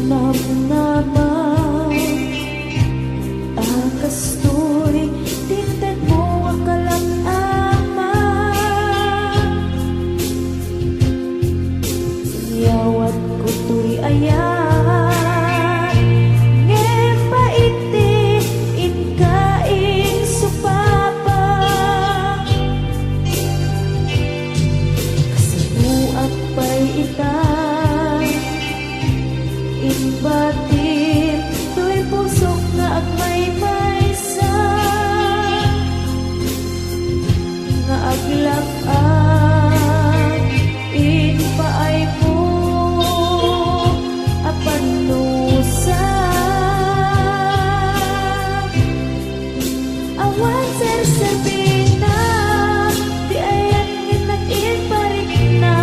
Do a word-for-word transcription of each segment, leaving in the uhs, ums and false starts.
Namnama a kastoy ti intedmo a kalam-ama. Inyawatko toy aya, ngem pait ti inka insupapa. Kasaoak pay ita, imbatim toy pusok nga agmaymaysa, nga aglap-ag impaaymo a pannusa. Awan serserbina ti ayan nga nag-iparikna,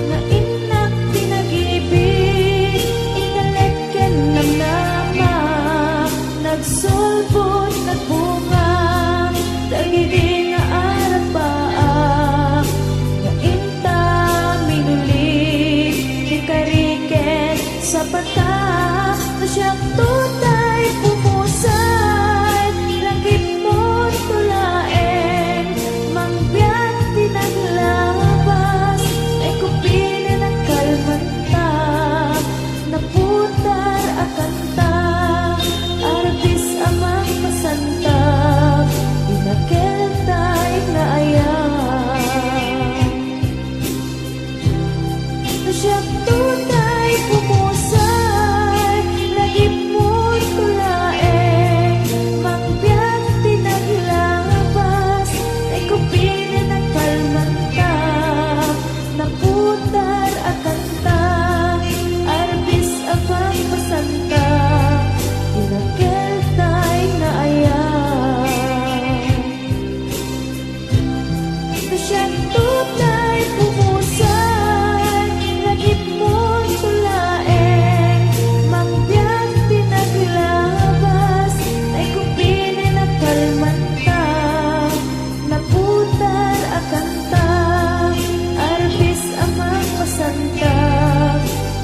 nga innak ti nagibin, intalek ken namnama, nagsulbod, nagbunga, dagidi nga arapaak, nga inta minuli ti kari ken sapata. No siak toy pumusay, lagipmo to laeng, mangbiag ti naglabas, ay kupinen a kalmanta, naputar a kanta, arbis a mangpasanta, dinakel tay nga ayam. No siak toy pumusay, lagipmo to laeng, mangbiag ti naglabas, ay kupinen a kalmanta, naputar a kanta, arbis a mangpasanta, dinakel tay nga ayam. No siak toy pumusay, lagipmo to laeng, mangbiag ti naglabas, ay kupinen a kalmanta, naputar a kanta, arbis a mangpasanta,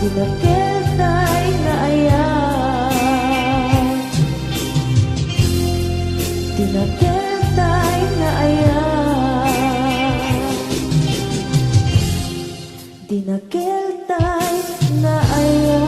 dinakel tay nga ayam. Dinakel tay nga ayam. Dinakel tay nga ayam.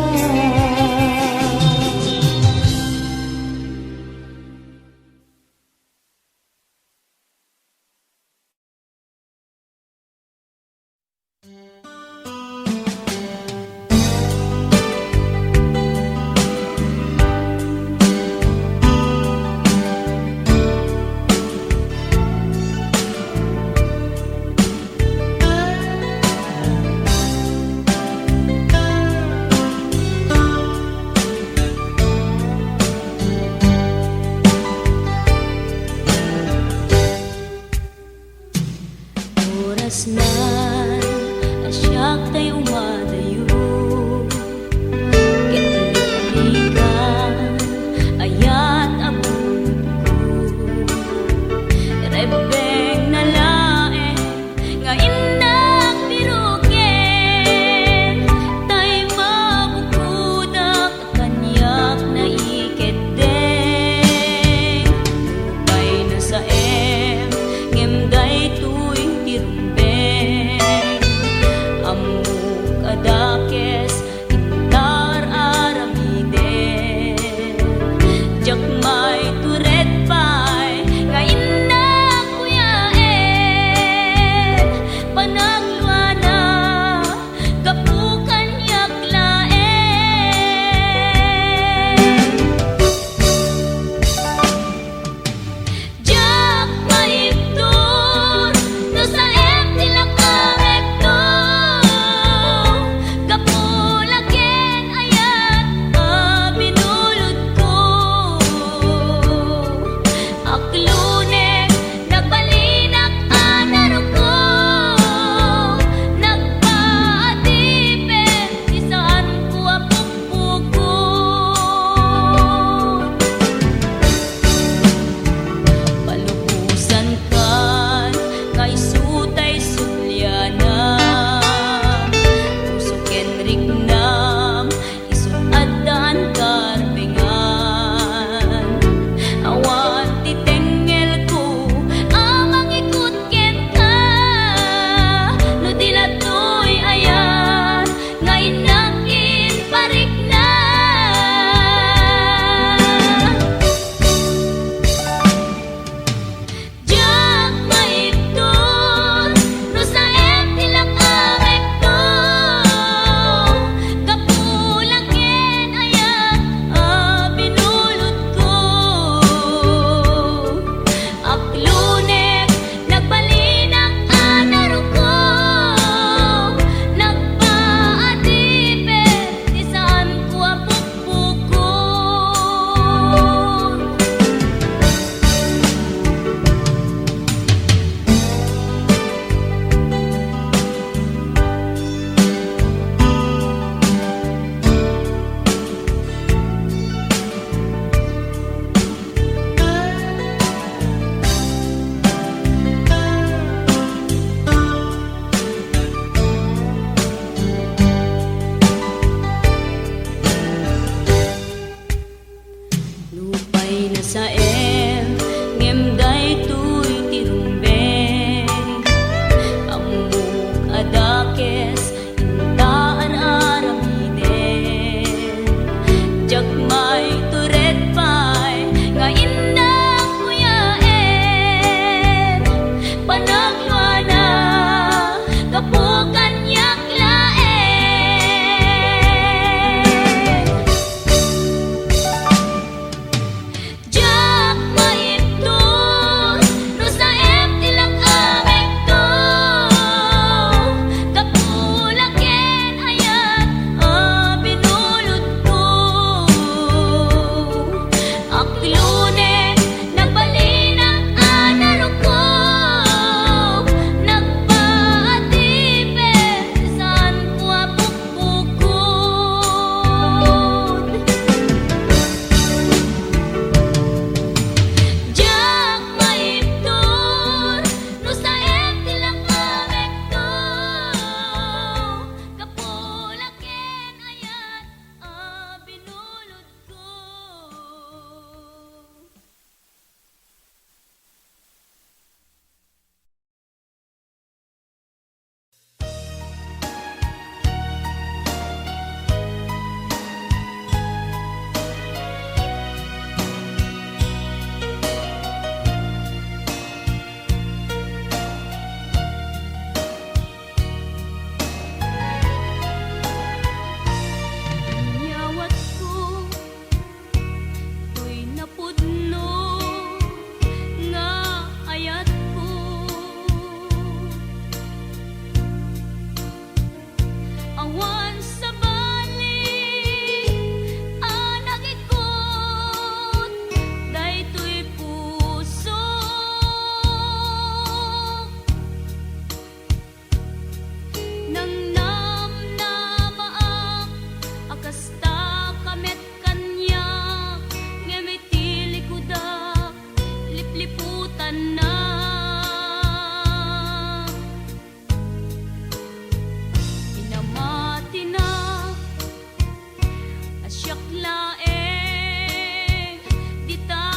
Siak laeng dita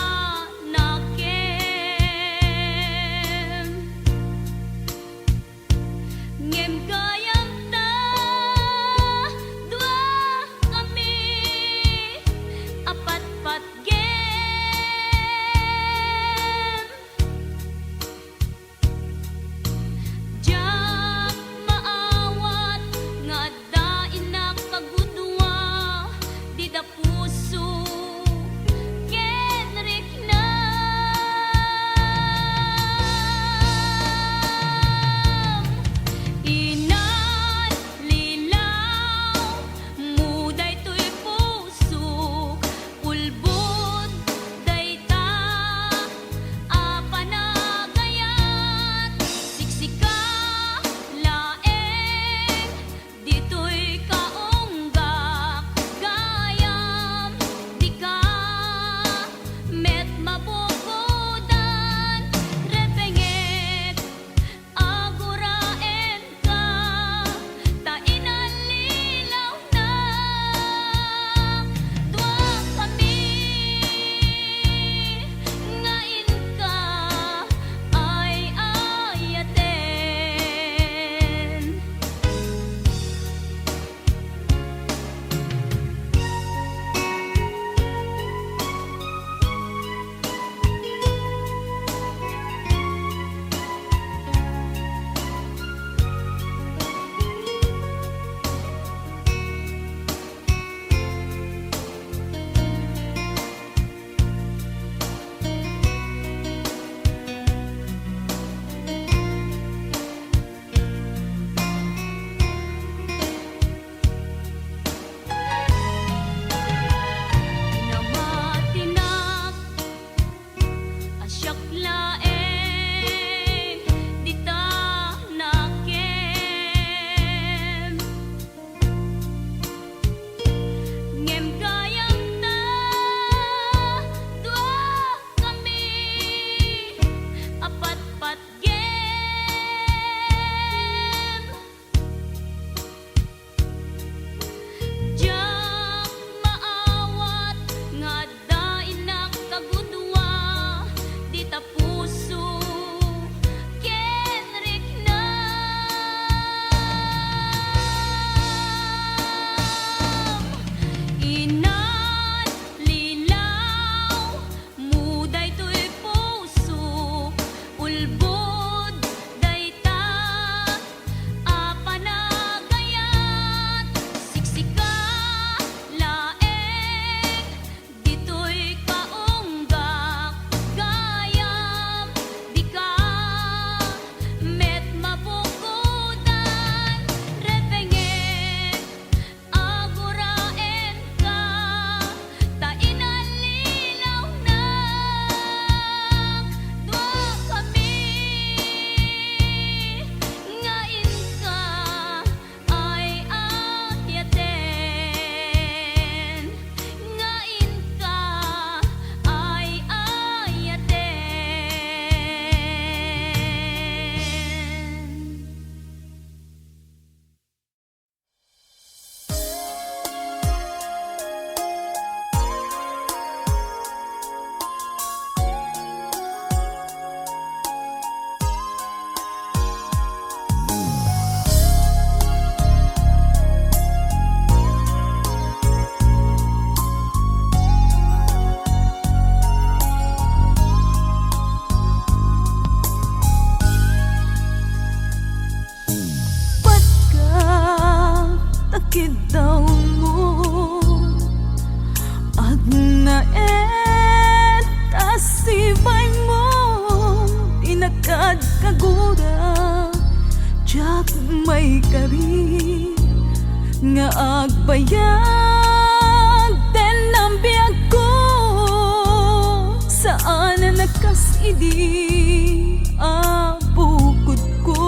nakem. Ngem gayam ta duakami a patpatgem. Diak maawat nga adda innak kagudua dita puso ken riknam. Inallilaw mo daytoy pusok, ulbod dayta a panagayat. Siksika laeng ditoy kaunggak, gayam dika met mabukodan. Repengek, aguraenka ta inallilawnak. Duakami nga inka ay-ayaten. Namatinak a siak laeng dita nakem. Ngem gayam ta duakami a patpatgem. Diak maawat nga adda innak kagudua dita puso ken riknam. Inallilaw mo daytoy puso, ulbod dayta a panagayat. Siksika laeng ditoy kaunggak, gayam dika met mabukodan. Repengek, aguraenka ta inallilawnak. Duakami nga inka ay-ayaten, nga inka ay-ayaten. Pagka takidawmo, agnaed ta sibaymo ti nakadkagura, diak maikari nga agbayag dayta a biagko. Saan a kas idi a bukodko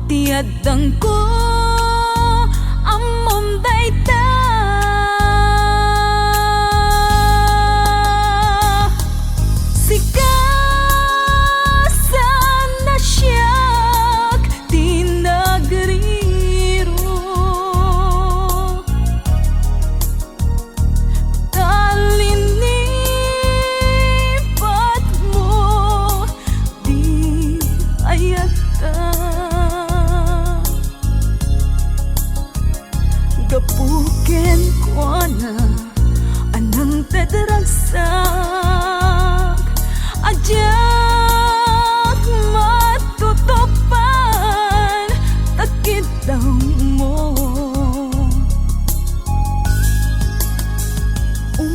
ti addangko, ammom dayta. Sika saan a siak ti nagriro.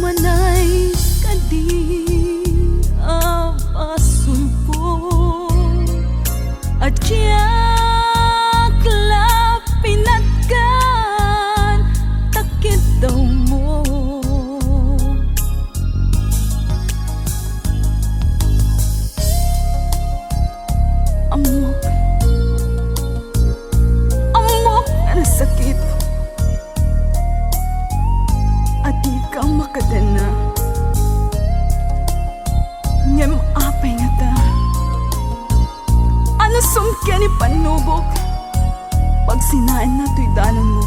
Manay kadi a basolko, a diak la pinatgan ta ket dawmo. Ammok, ammok nga nasakit a dika makadenna. Ngem apay ngata? Anusum ken ipannubok, pagsinaenna toy dalanmo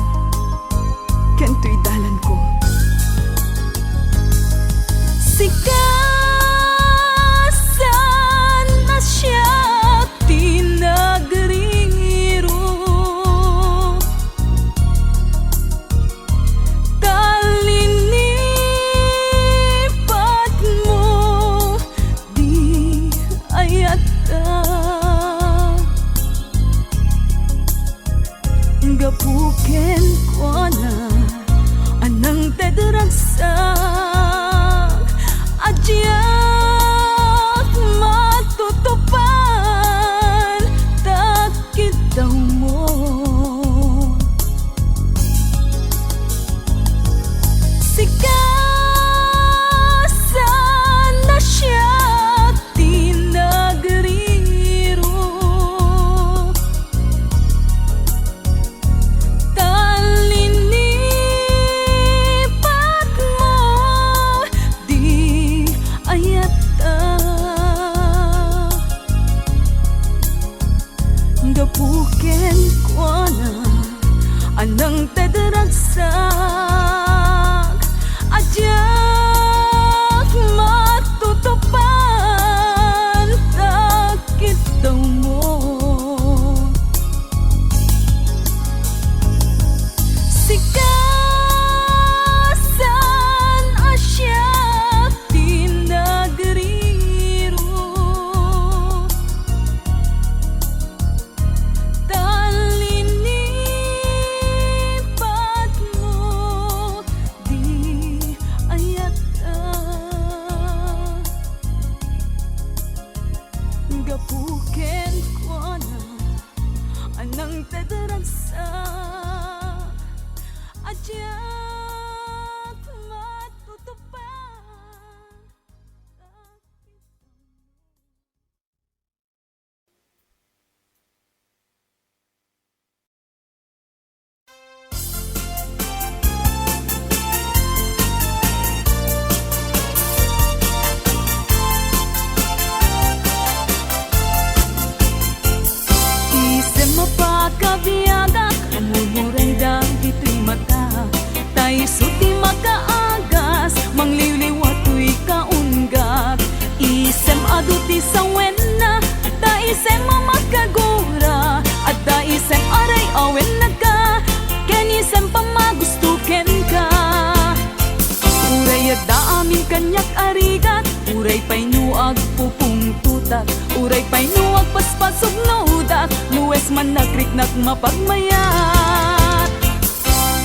ken toy dalanko. Sika saan a siak ti nagriro, ta linipatmo di ayatta. Gapu kenkuana a nangted ragsak a diak matutupan ta ket dawmo. Sika saan a siak ti nagriro, ta linipatmo di ayatta. Gapu kenkuana a nangted ragsak a diak matutupan ta ket dawmo. Sika saan a siak ti nagriro, ta linipatmo di ayatta. Gapu kenkuana a nangted ragsak a diak matutupan. Isem a pakabiagak, murmuray dagitoy matak. Ta isu ti makaagas, mangliwliwa toy kaunggak. Isem adu ti sawenna, adda isem a makagura, adda isem a ray-awen kenka, ken isem pammagusto kenka. Uray adda amin kaniak a rigat, uray pay no agpupungtotak, uray pay no agpaspasugnodak, no wen man nagriknak mapagmayat.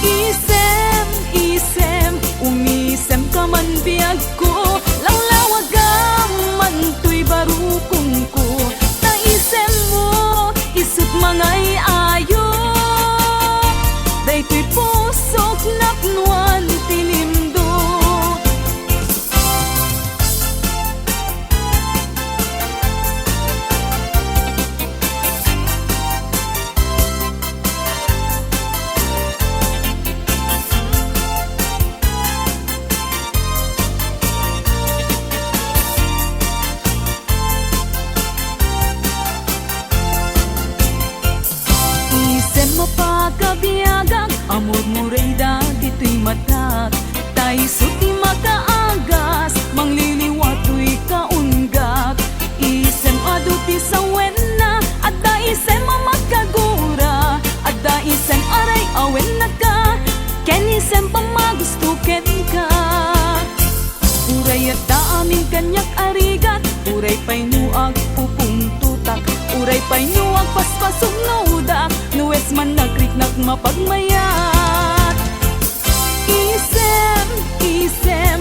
Isem, isem, umisemka man biagko, langlawagam man toy barukongko, ta isemmo isut' mangay-ayo, daytoy pusok napnoan ti limduk. Isem a pakabiagak, a murmuray dagitoy matak. Ta isu ti makaagas, mangliwliwa toy kaunggak. Isem adu ti sawenna, adda isem a makagura, adda isem a ray-awen kenka, ken isem pammagusto kenka. Uray adda amin kaniak a rigat, uray pay no agpupungtotak, uray pay no agpaspasugnodak, no wen man nagriknak mapagmayat. Isem, isem,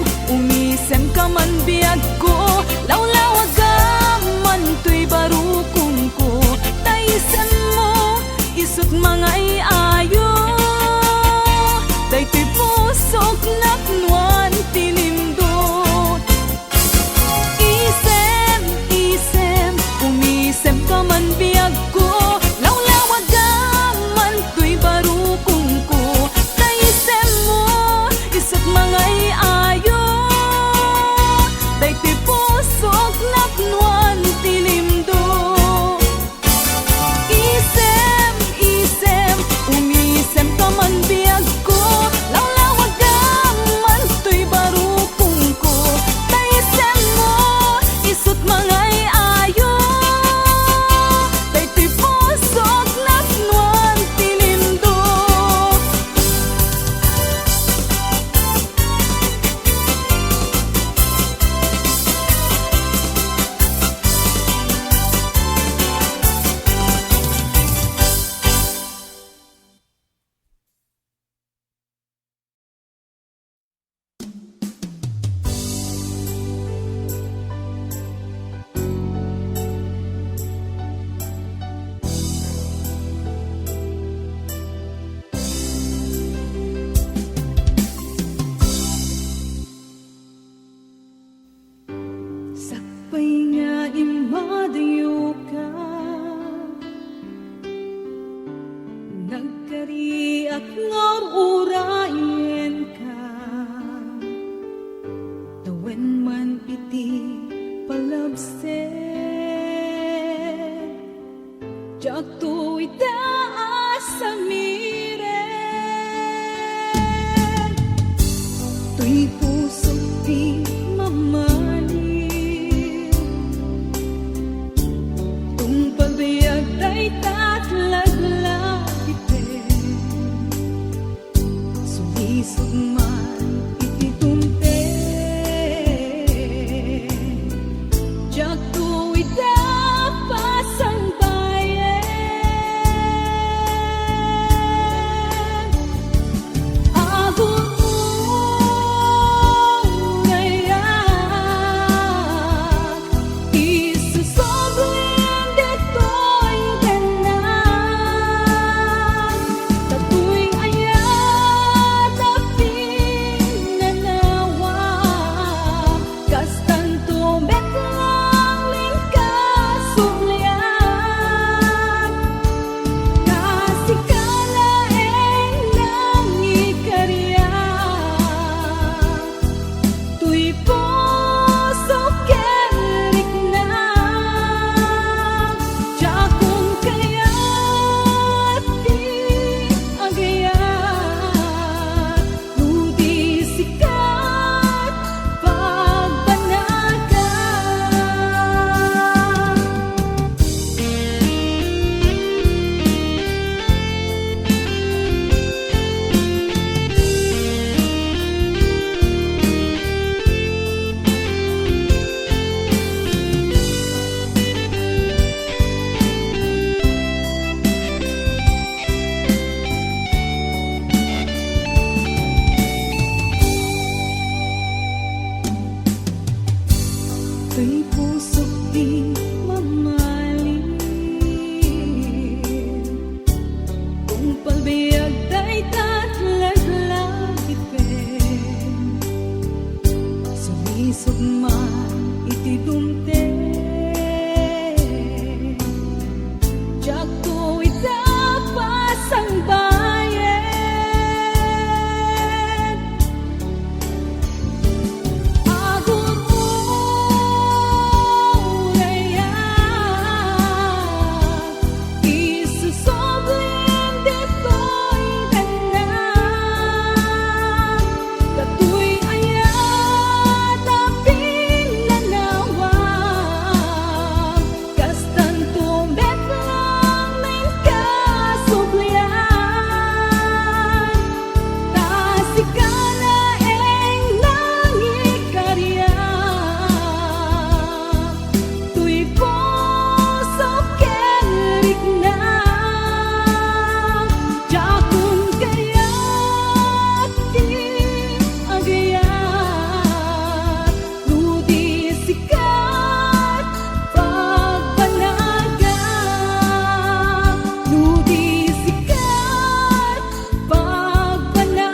Isut' man iti dumteng, diakto ita pasangbayen. Agururayak, isusublin ditoy tennak. Datoy aya ta pinanawam, kastanto met laeng kasubli. Ta sika laeng nangikariak, toy puso ken rikna. Diakon kayat ti agayat, no di sikat pagbanagak, no di sikat pagbanagak.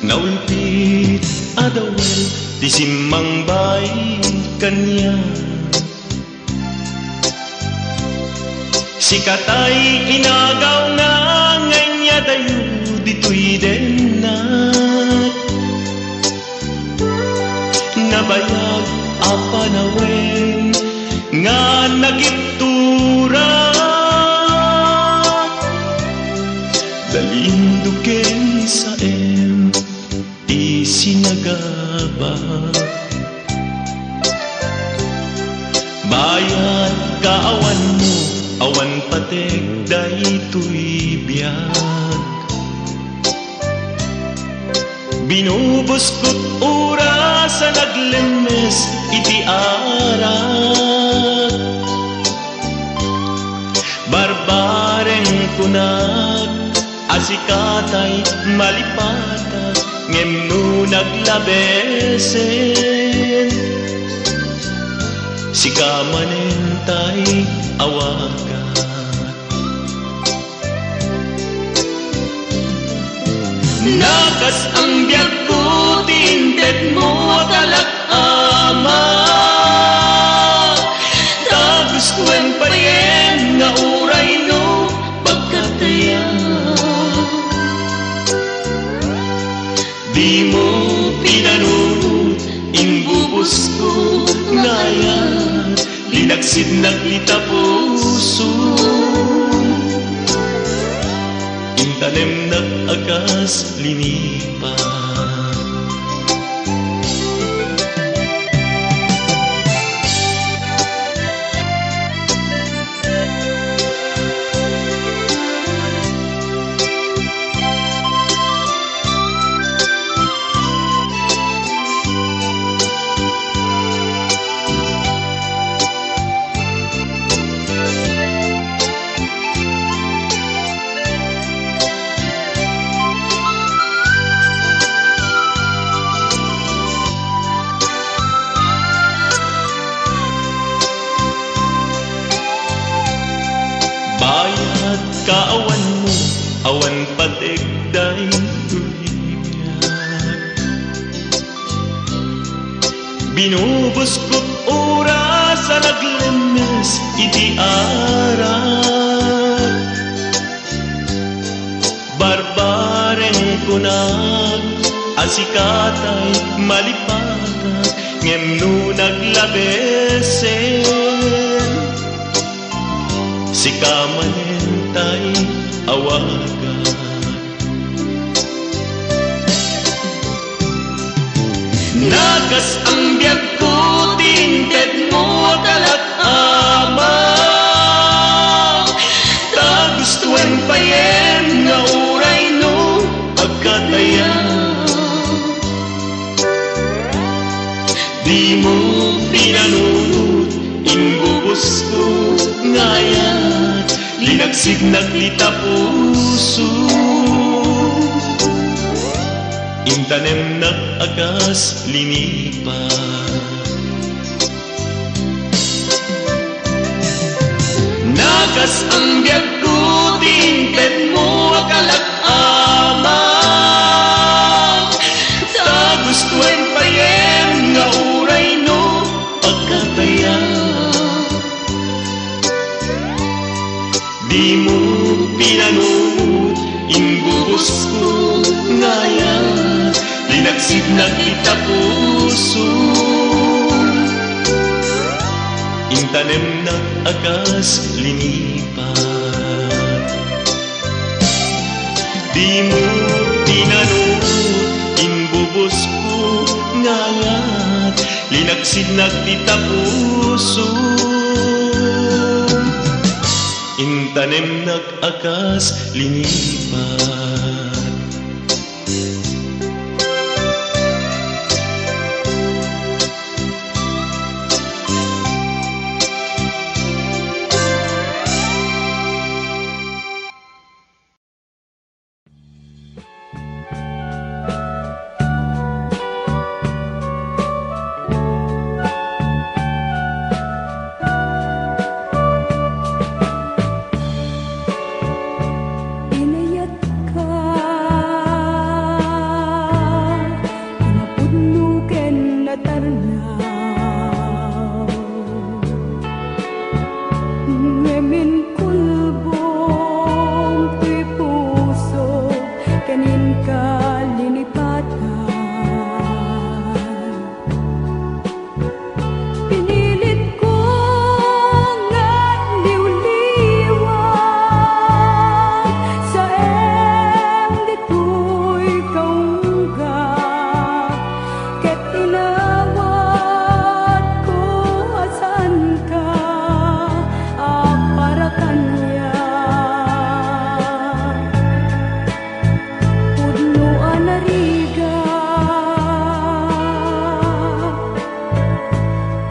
Naulpit a dawel ti simmangbay kaniak. Sikatay inagawna nga inyadayo ditoy dennak. Nabayag a panawen nga nakittura, dalindo ken saem ti sinagaba. Bayat ka awanmo, awan patek daytoy biag. Binubuskot oras a naglemmes iti arak. Barbareng kunak a sikatay malipatak, ngem no naglabesen, sika manen tay awagan. Nakasang biagko ti intedmo a kalak, Ama. Dagus kuen payen nga uray no pagkatayan. Dimo pinanunot, imbubusko nga ayat, linaksidnak ita puso. Intanemnak a kas linipa. Bayat ka awanmo, awan patek daytoy biag. Binubuskot oras a naglemmes iti arak. Barbareng kunak a sikatay malipatak, ngem no naglabesen, sika manen tay awagan. Nakas-ang biagko ti intedmo a kalak, Ama. Dimo pinanunot, imbubosko nga ayat, linagsidnak dita puso. Intanemnak a kas linipa. Nakas-ang biagko ti intedmo a kalak-amak. Ta gustoem payen nga uray no pagkatayak. Dimo pinanunot, imbubosko nga ayat, linagsidnak dita puso. Intanemnak a kas linipa. Dimo pinanunot, imbubosko nga ayat, linagsidnak dita puso. Intanemnak a kas linipa. Inayatka, kinapudno ken natarnaw. Ngem inkulbong ti puso ken inka linipatan. Pinilitko nga liwliwa, saem ditoy kaungga, ket inawatko a saanka a para kaniak. Pudno a narigat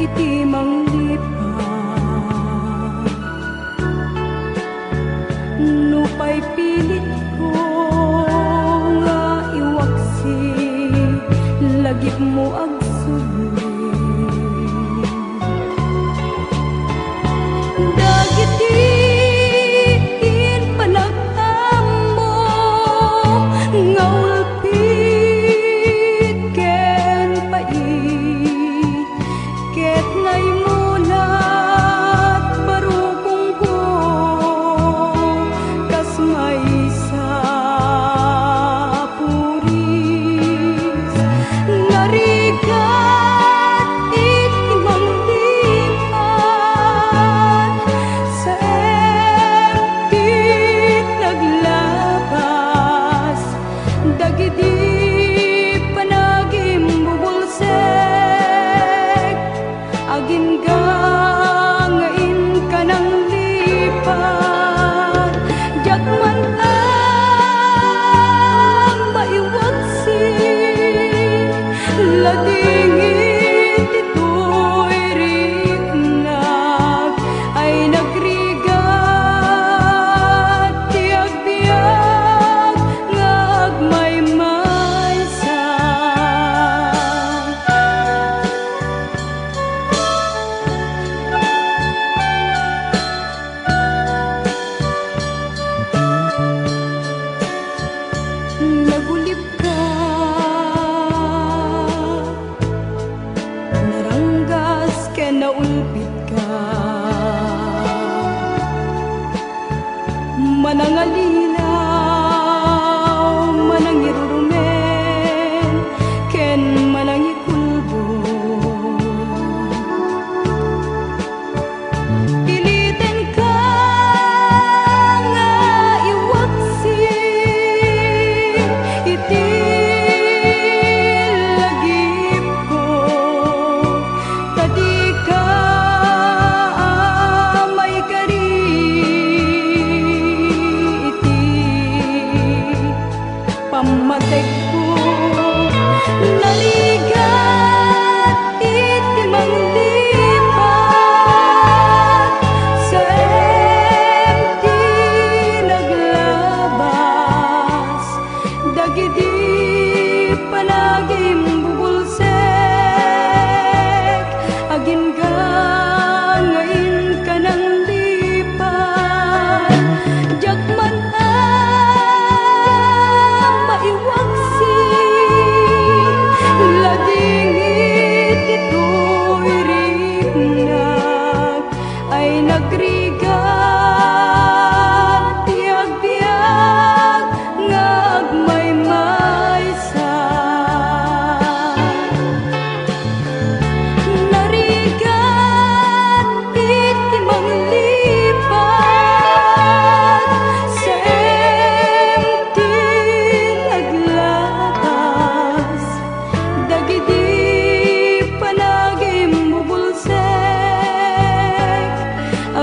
iti manglipat. Nupay pilitko nga iwaksi, lagipmo agsubli. Dagiti impanag-ammo nga ulpit ken pait, ket naimulat barukongko kas maysa a puris. Narigat iti manglipat, saem ti naglabas dagiti panagimbubulsek. Agingga nga inka nanglipat, diak man maiwaksi, ladingit ditoy riknak ay nagrigat ti agbiag nga agmaymaysa. Nagulipka, naranggas ken naulpitka. Manangalilaw, manangirurumen, ken manangikulbong. Pilitenka nga iwaksi iti lagipko, ta dika a maikari iti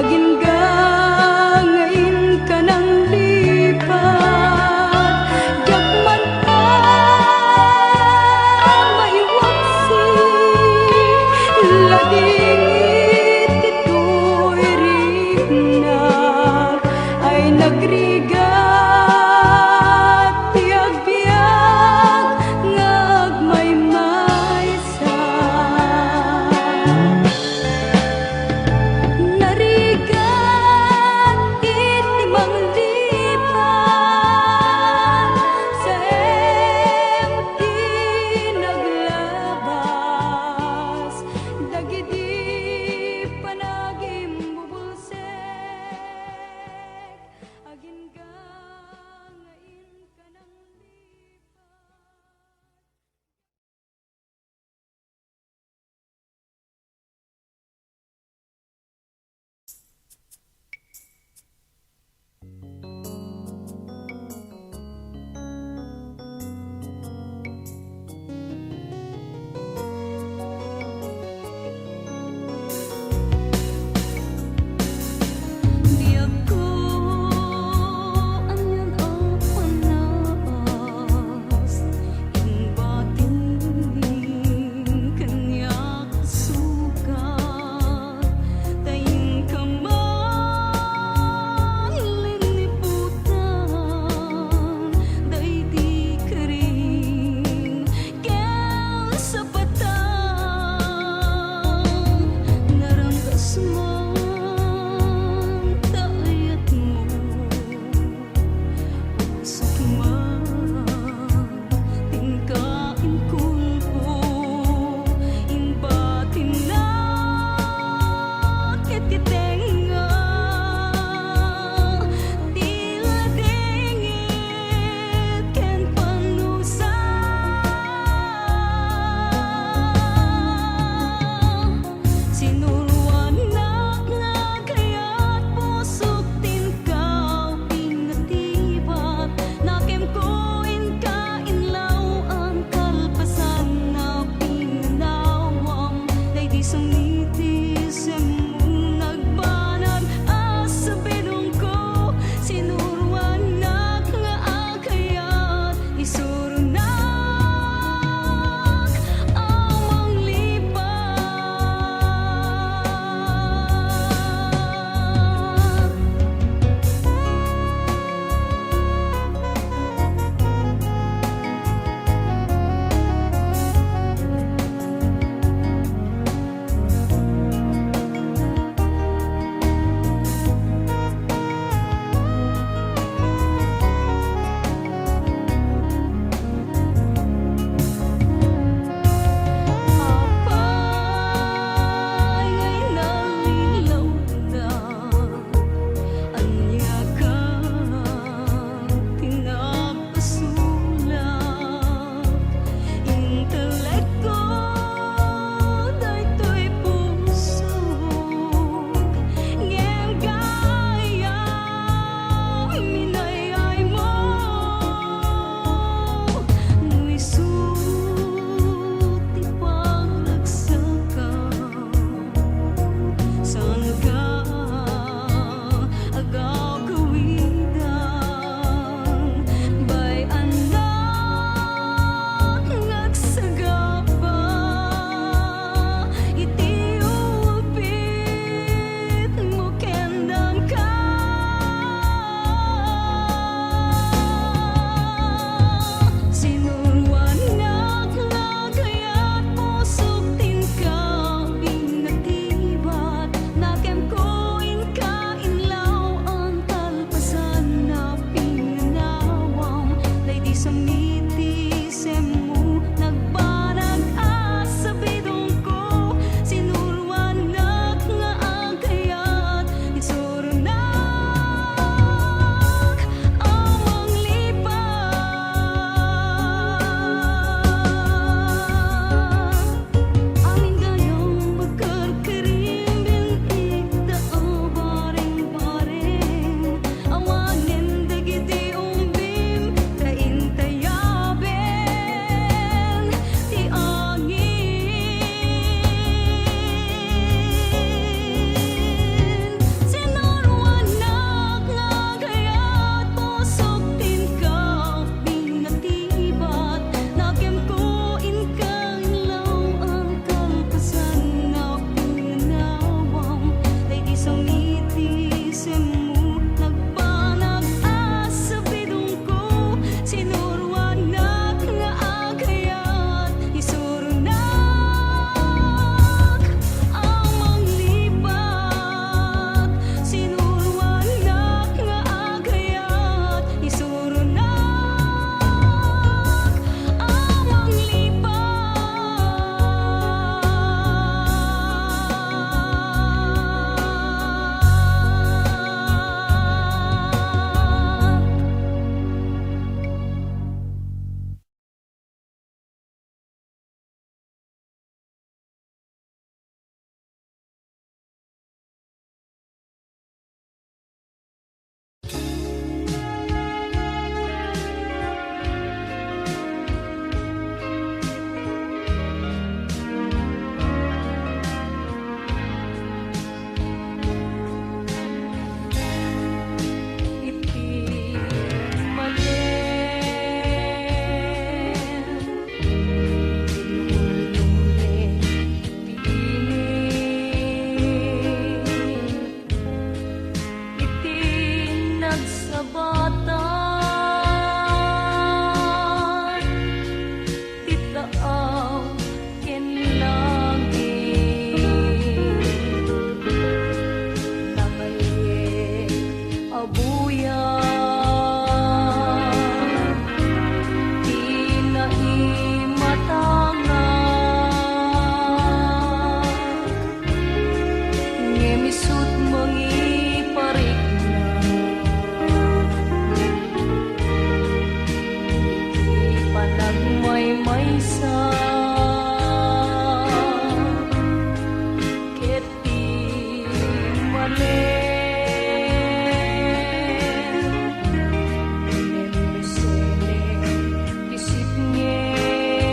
Agingga nga inka nanglipat, diak man a maiwaksi, ladingit ditoy riknak ay nagrigat ti agbiag nga agmaymaysa. Narigat Batan ti taaw ken langit, nangayek a buya ti naimatangak. Ngem isut' mangiparikna iti panagmaymaysa ket ti malen. Ngem sene ti sipnget,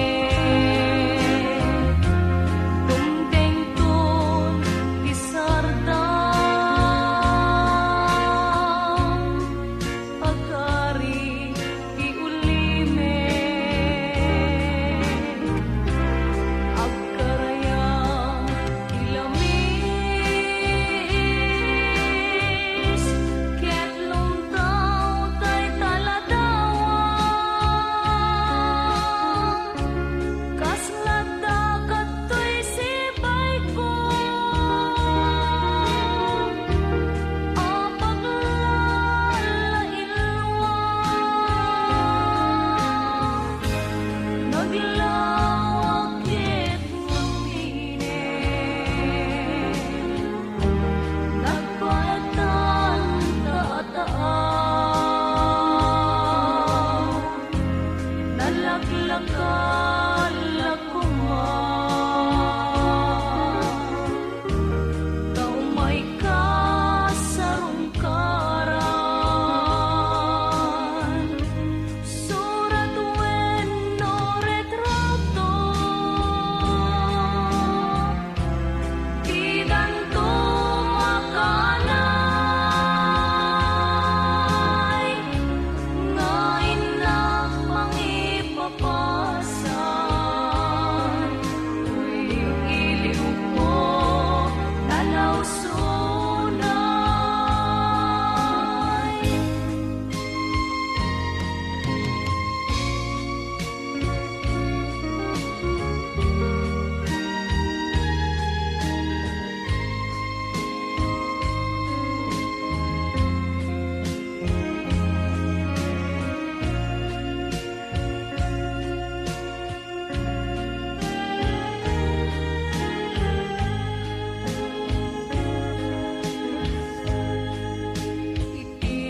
dumtengton ti sardam, agari ti ulimek, agkarayam ti lamis, ket lumtaw tay taladawa. Kas latta kadtoy sibayko a paglallailwa. Naglawag ket luminen, nagpaetan ta a taaw. Nalaklakal la koma, ta umayka sa rungkaran. Surat wenno retrato, didanto makaanay, nga innak mangipapasan, iliw-iliwko, nalawsunay. Iti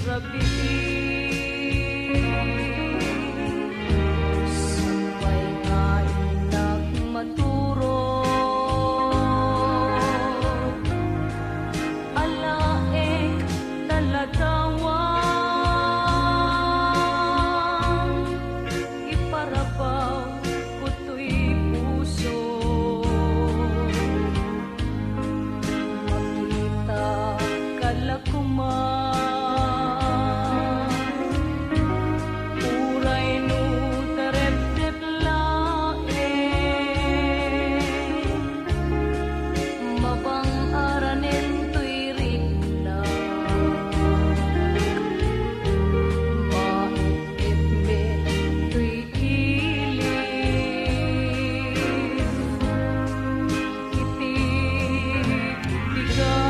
rabii, sapay nga innak maturog, alaek ta ladawang iparabaw ko toy puso. Makita ka la koma, uray no tarepdep laeng, mabang-aranen toy rikna. Maitmet toy ilim iti bigat.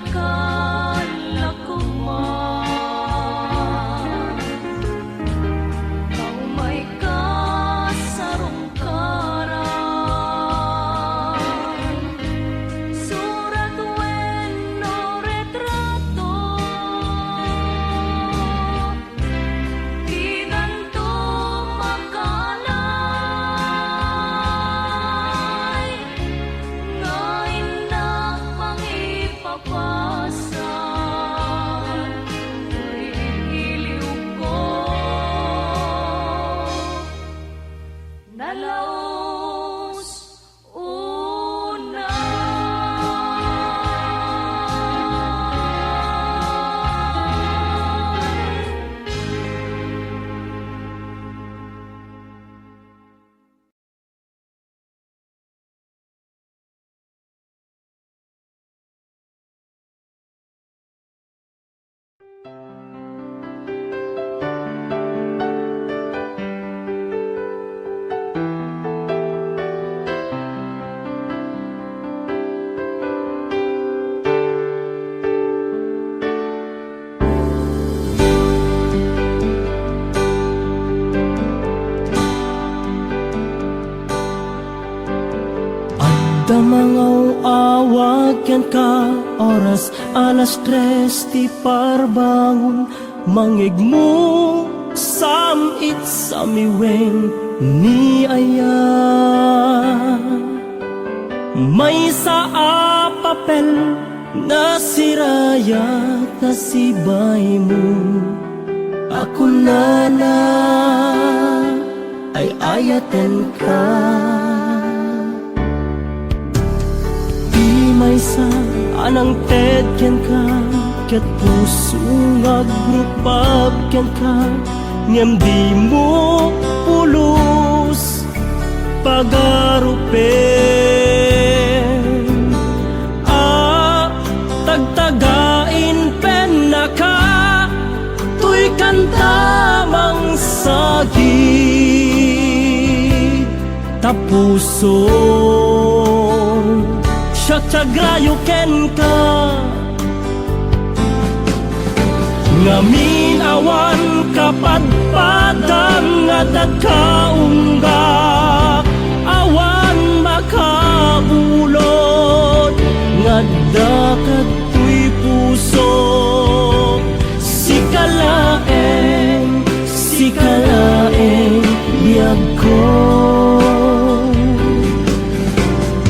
Kalla koma, ta umay kasarungkaran, surat wenno retrato, dikanto makaanay, nga innak mangipapasan, iliwko. Nalaus una. Adda mangaw-awag kenka, oras alas tres ti parbangon, mangngegmo sam-it samiwen ni aya. Maysa a papel nasirayak, nasibaymo a kunana, ay-ayatenka. Ti maysa a nangted kenka, ket puso nga agrupab kenka, ngem dimo pulos pagarupen. A tagtagain pennaka, toy kanta mangsagid. Ta puson siak ti agrayo kenka. Ngamin awan kapadpadam nga adda kaunggak, awan makabulod nga adda kadtoy puso. Sika laeng, sika laeng biagko.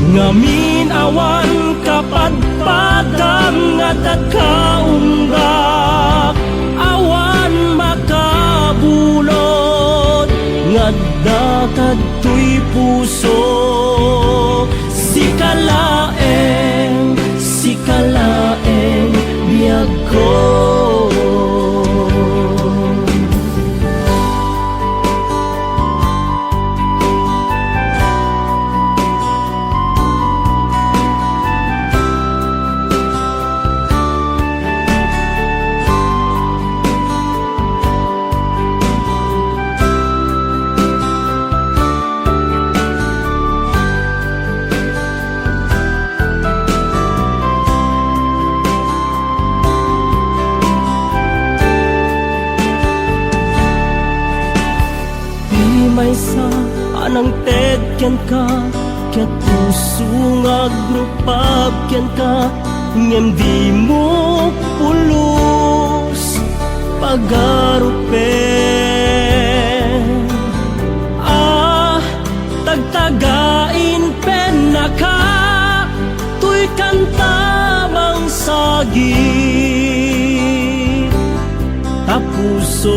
Ngamin awan kapadpadam nga adda kaunggak, awan makabulod nga adda kadtoy puso. Sika laeng, sika laeng biagko. Ti maysa a nangted kenka, ket puso nga agrupab kenka, ngem dimo pulos pagarupen. A tagtagain pennaka, toy kanta mangsagid. Ta puson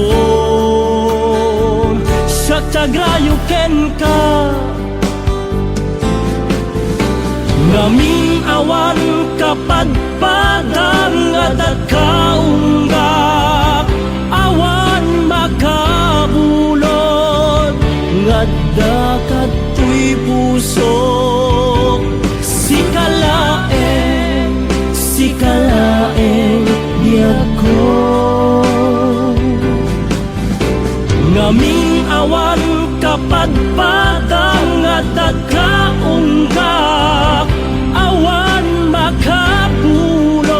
siak ti agrayo kenka. Ngamin awan kapadpadam nga adda kaunggak, awan makabulod nga adda kadtoy pusok. Sika laeng, sika laeng biagko. Ngamin awan kapadpadam nga adda kaunggak, awan makabulod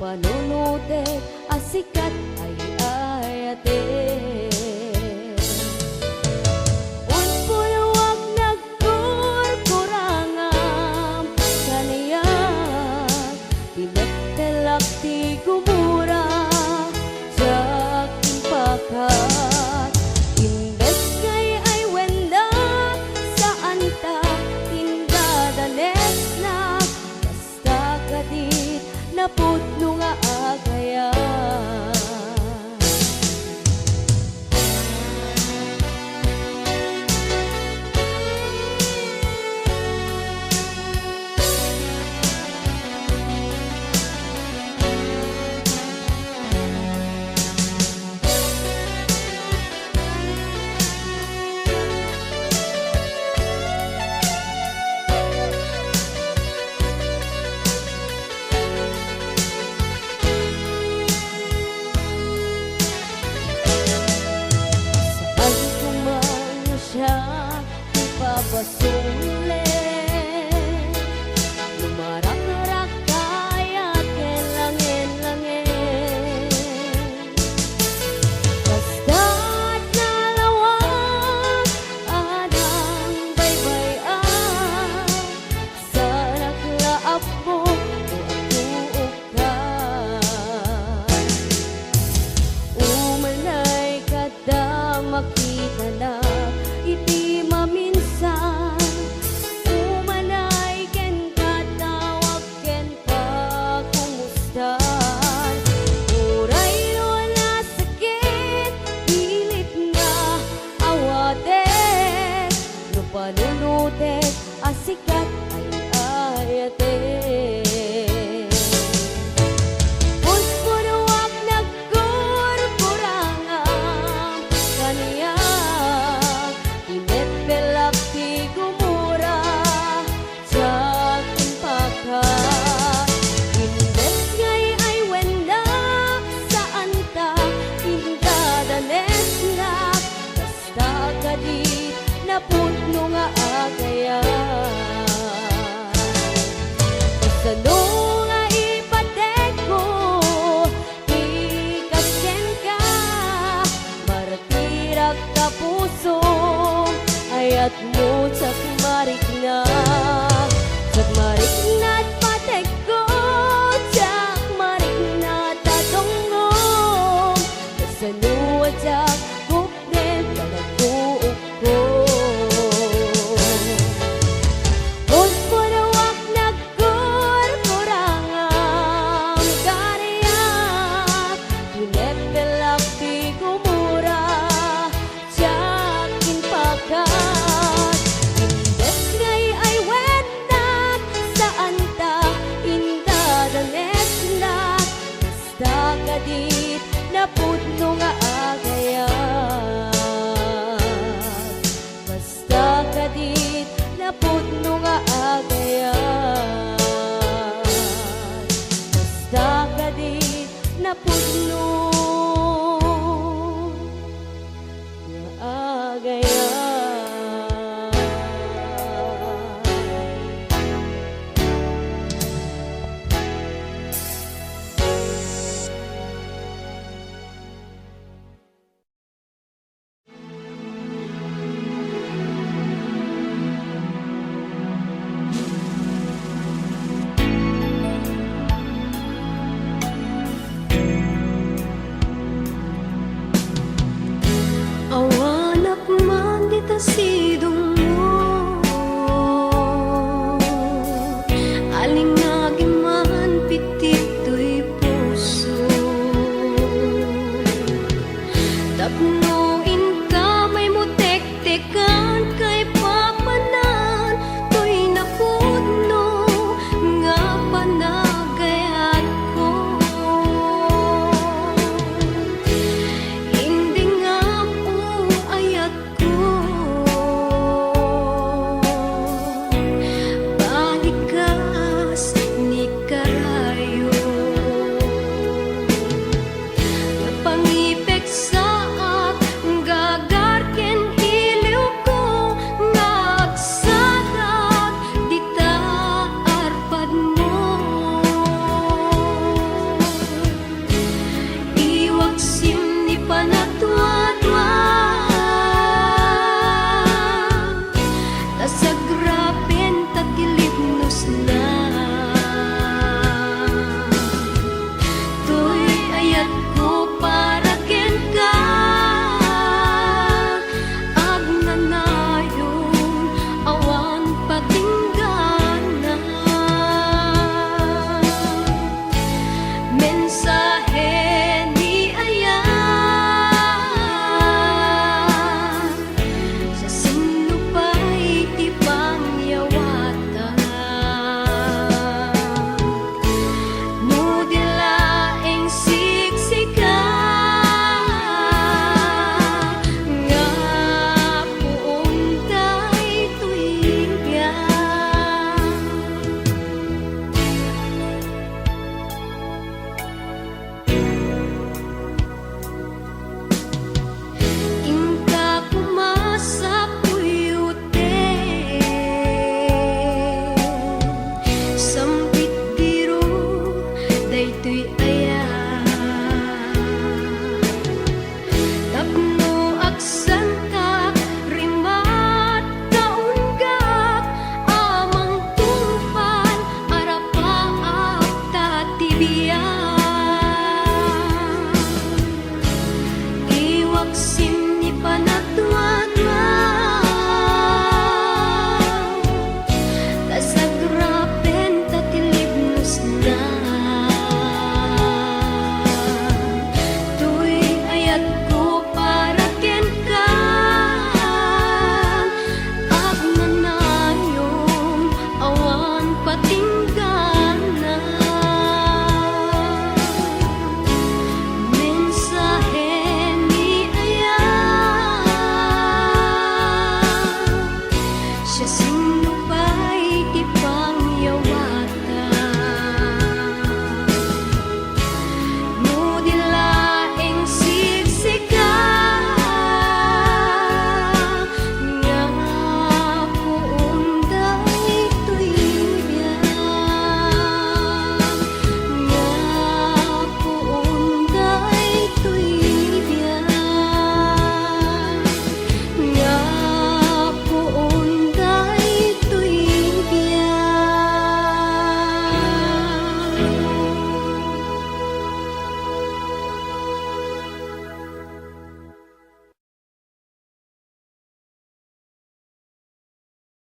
panunutek a sikat ay ayaten. Unpuluak nagkurkurangam kaniak, tinektelak ti gumura, diak impakhat. Imbes nga ay-aywenda, saanta indadanesnak, basta kadit napudno